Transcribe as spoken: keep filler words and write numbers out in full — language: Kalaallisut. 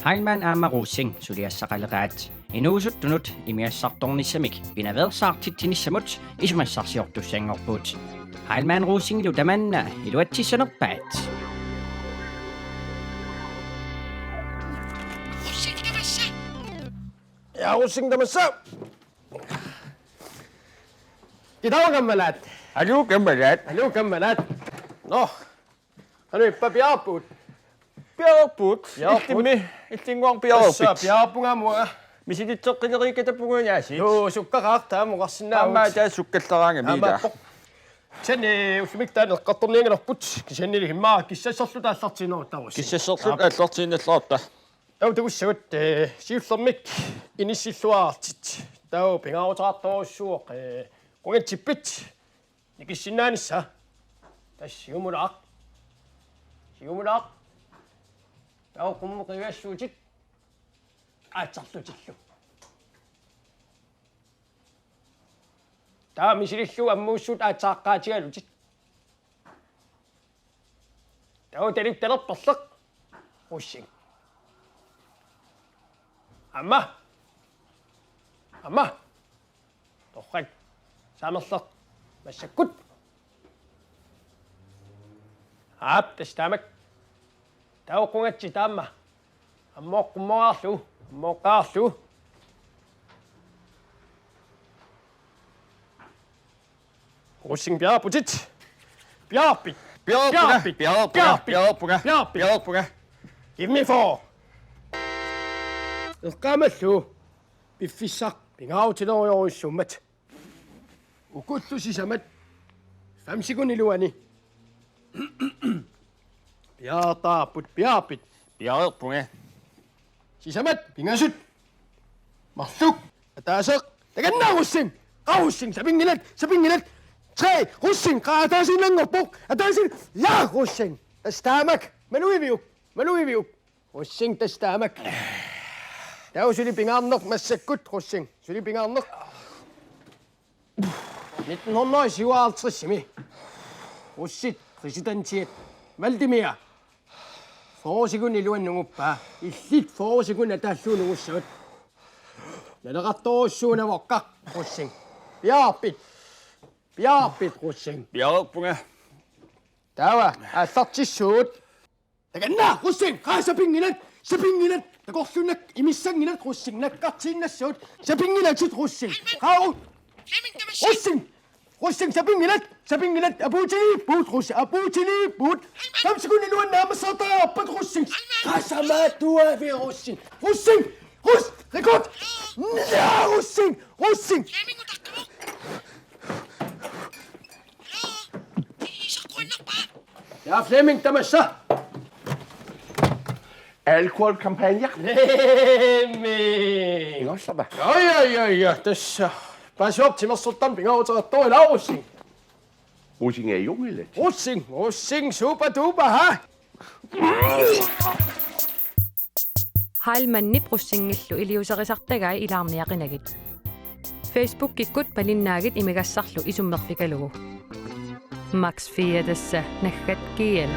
Heilmann aamma Rosing suliassaqaleqaat. Inuusuttunut imigassartornissamik pinaveersaartitsinissamut isumassarsiortussanngorput. Heilmann Rosingilu tamanna iluatsissanerpaat. Ja, Rosing tamassa. Goddag, kammeraat. Hallo, kammeraat. Hallo, kammeraat. Nå, har du et par bjergbud? Bjergbud? Bjergbud. Illimmi, illinguar bjergbit. Tassa bjergbunga mua. Misilitseqqileriikatapunga naasi. Jo, sukkaqaaq taama oqarsinnaavut. Aamma taava sukkallaraangami. Aamma ila. Poq. Sen, eh, ullumi taanna eqqartorniangalerput. Kisiannili immaqa kissasserluta aallartiinnarutta Rosing. Kissasserluta aallartiinnallarutta. Taava takussavat, eh, siullermik inissilluartit. Taava pingaaruteqartorujussuuvoq, eh, qungatsippit nikissinnaanissaa. Tassa siumulaaq. Siumulaaq. Taava qummut qiviassuutit. Aatsarlutillu. Taava misilillugu ammuussut aatsaaqqaatigalutit. Taava talittalerperleq Rosing. Aamma. Aamma. Torrak. Saamerleq. Massakkut. Aap, tassa taamak. Taava qungatsi taama. Ammut qummoraarlu. Ammut qaarlu. Rosing bjergbutit. Bjergbit. Bjergbunga. Bjergbit. Bjergbunga. Bjergbit. Bjergbunga. Bjergbit. Bjergbunga. Give me four. Eqqaamallu. Piffissaq pingaarutilerujorujussuummat. Ukullu sisamat. Fem sekundit iluanni. Bjergbutit, bjergbit. Bjergbunga. Sisamat, pingasut. Marluk. Ataaseq. Takanna Rosing. Qaa Rosing, sapinngilat, sapinngilat. Tre, Rosing, qaa ataasiinnanngorpoq. Ataasiin, ja Rosing. Tassa taamak. Malugiviuk, malugiviuk. Rosing tassa taamak. Taava suli pingaarneq massakkut, Rosing. Suli pingaarneq. Nitten hundrede syvoghalvtreds-imi. Russit præsidentiat Vladimir. Fyrre sekundit iluanni nunguppaa. Illit fyrre sekundit ataallugu nungussavat. Naleqartorujussuunavoq qaa Rosing. Bjergbit. Bjergbit Rosing. Bjergbunga. Taava aallartissuut. Takanna, Rosing, qaa sapinngilat, sapinngilat, takorluukkit imissanngilat Rosing, nakkartiinnassavut, sapinngilatit Rosing, qaa Ro-, Rosing, Rosing, sapinngilat, sapinngilat, apuutiliipput Rosing, apuutiliipput, fem sekundit iluanni naammassereertarpat Rosing, qaa samaatuavi Rosing, Rosing, Rus-, rekord, ja Rosing, Rosing. Ja, Flemming, tamassa. Alkoholkampagne. Flemming. Nå, så var. Ja, ja, ja, ja, tassa. Paasivara timersortarami pingaaruteqartoq ilaa Rosing. Rosing er jungelet. Rosing, Rosing, super duper, ha? Heilmannip Rosingillu iliuuserisartagai ilaarniaqinagit. Facebookikkut malinnaagit imigassarlu isummerfigalugu. Max fire tassa naggat G L.